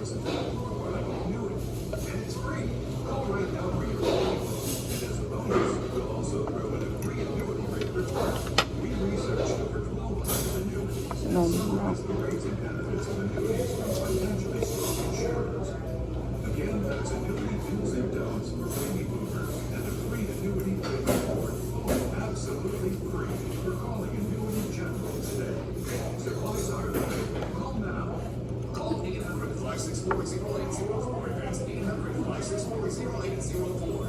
And it's free. Call right now for your free quote. And as a bonus, we'll also throw in a free annuity rate report. We researched over twelve hundred annuities and summarized the rates and benefits of annuities from financially strong insurers. Again, that's annuity do's and don'ts for baby boomers and a free annuity rate report, both absolutely free. We're calling Annuity General today. Supplies are limited. Call now. Call eight hundred, five six four, zero eight zero four. That's eight hundred, five six four, zero eight zero four.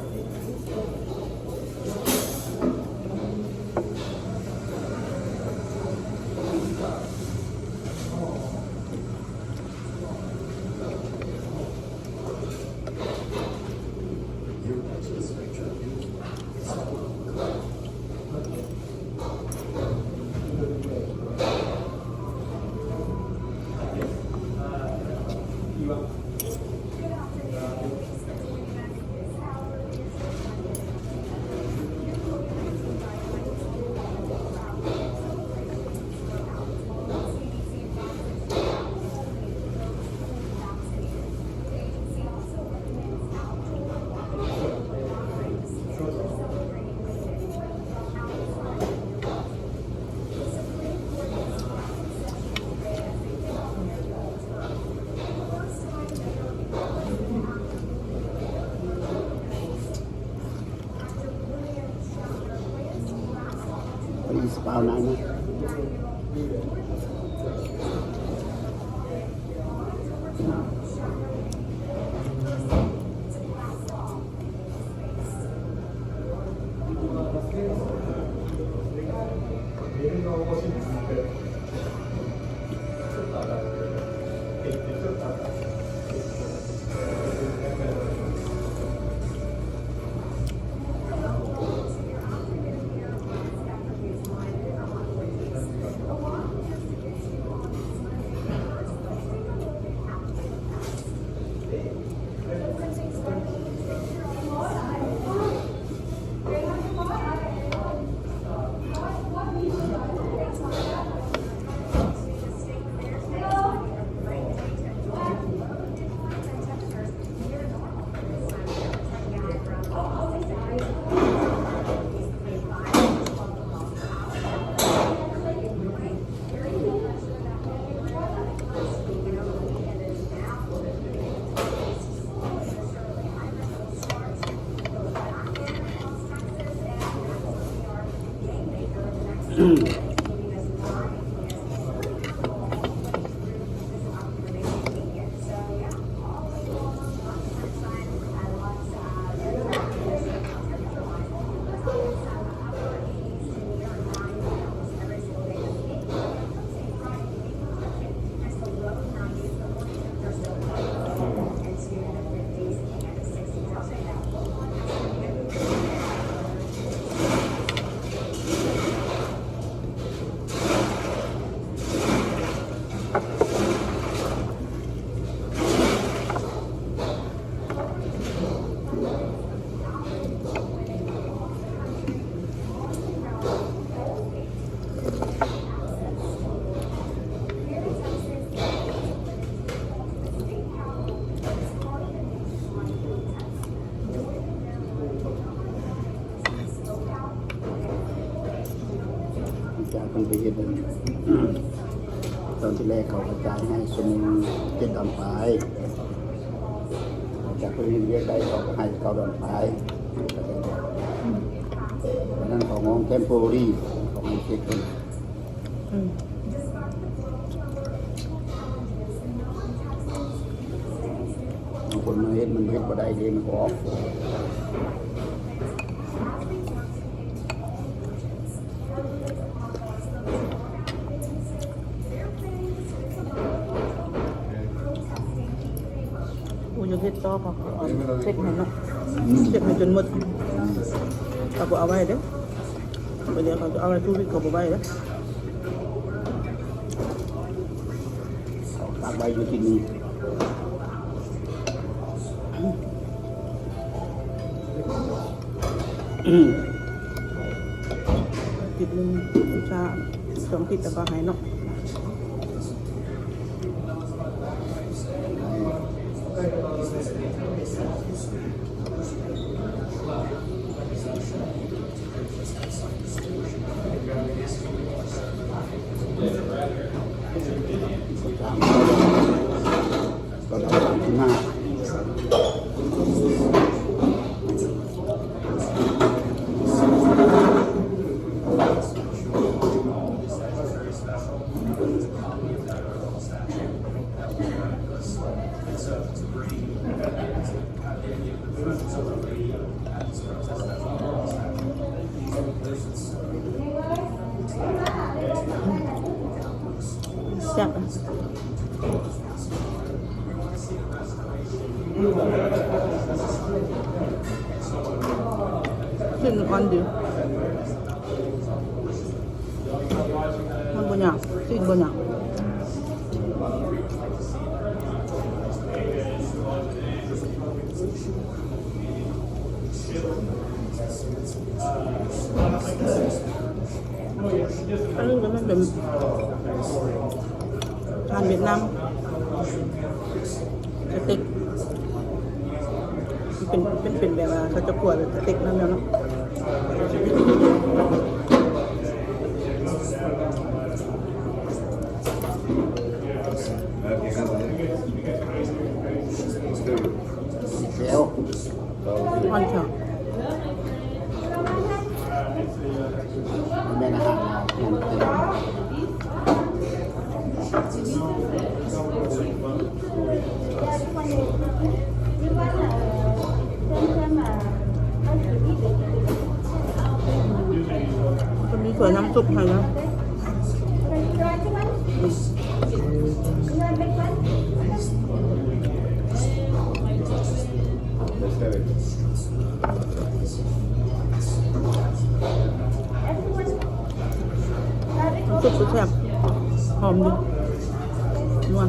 ຈາກເພິ່ນໄປເຮັດນັ້ນ ຕອນທີແລກເຂົາກະຈ່າຍໃຫ້ຊົ່ວໂມງເຈັດດອນປາຍ, ຈາກເພິ່ນເຮັດວຽກໄດ້ເຂົາກະໃຫ້ເກົ້າດອນປາຍ. ອັນນັ້ນເຂົາຮ້ອງເທັມໂປຣຣີ ເຂົາໃຫ້ເຊັກເພິ່ນ. ອືມ ບາງຄົນມາເຮັດ ມັນເຮັດບໍ່ໄດ້ເດ້ ມັນກໍອອກ. ໂອ້ ຢາກເຮັດຕໍ່ ເຂົາເອົາເຊັກໃຫ້ເນາະ ອືມ ເຊັກໃຫ້ຈົນໝົດ ເຂົາບໍ່ເອົາໄວ້ເດ້. ບາດດຽວເຂົາຈະເອົາໄວ້ ທຳອິດເຂົາບໍ່ໄວ້ເດ້. ເອົາຕາກໄວ້ຢູ່ທີ່ນີ້ ອືມ ທິດໜຶ່ງ ອຸດສາ ສອງທິດແລ້ວກໍໃຫ້ເນາະ. ແຊບ ຊີ້ນອ່ອນດີ. ມັນບໍ່ຫຍາບ ຊີ້ນບໍ່ຫຍາບ. ອັນນີ້ກໍແມ່ນເປັນອາຫານຫວຽດນາມ ສະເຕັກ ເປັນ ເປັນ ເປັນແບບວ່າເຂົາຈະຂົ້ວແບບສະເຕັກນັ້ນແຫຼະເນາະ. ແລ້ວ ອ່ອນເຈົ້າ ແມ່ນອາຫານລາວ ແມ່ນ ກໍມີຖ້ວຍນ້ຳຊຸບໃຫ້ນະ. ຊຸບແຊບ ຫອມດີ ນົວ.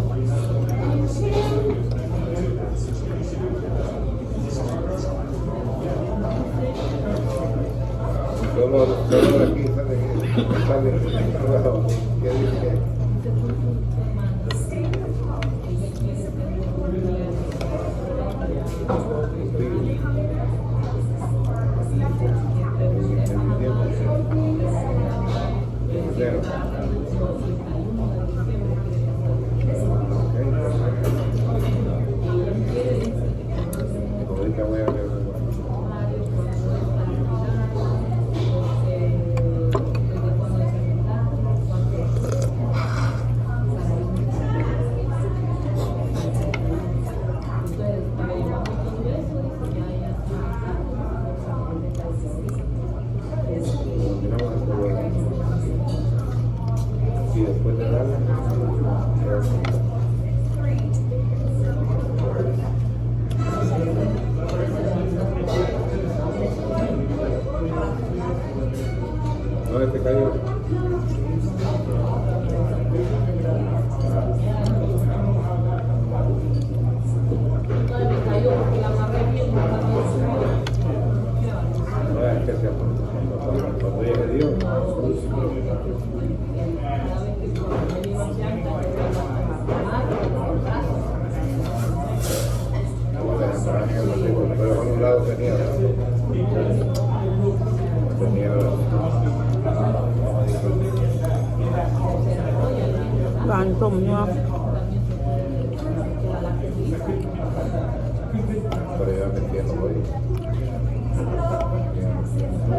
ຫວານສົ້ມຢູ່.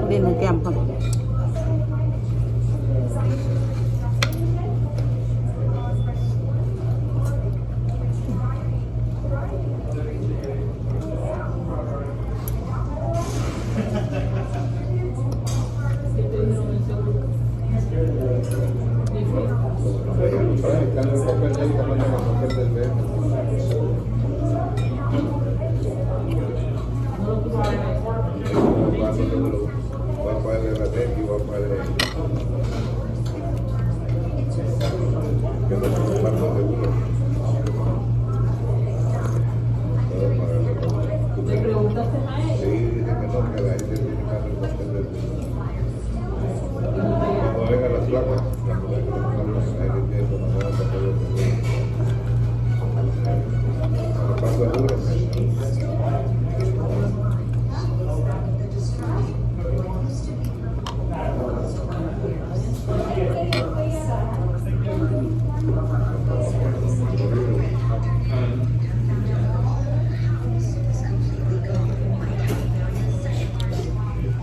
ຫຼິ້ນໃຫ້ແກ້ມກ່ອນ. ເ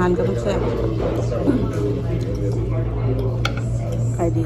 ອາຫານກະແຊບ ຂາຍດີ.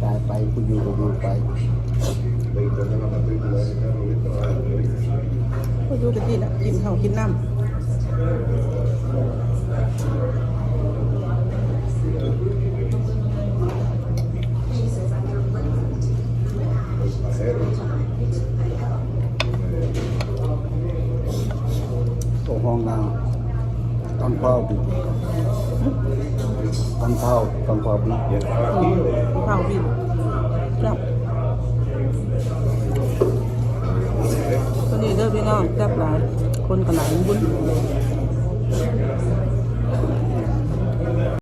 ຕາຍໄປ ຜູ້ຢູ່ກະຢູ່ໄປ ຜູ້ຢູ່ກະກິນ ກິນເຂົ້າກິນນ້ຳ. ໂອ້ ຫ້ອງນ້ຳ ຕຳເພົາ ຕຳເພົາ ຕຳເພົາບິບ ອືມ ເພົາບິບ ແຊບ. ໂຕນີ້ເດີພີ່ນ້ອງ ແຊບຫຼາຍ ຄົນກະຫຼາຍ ບຸນ.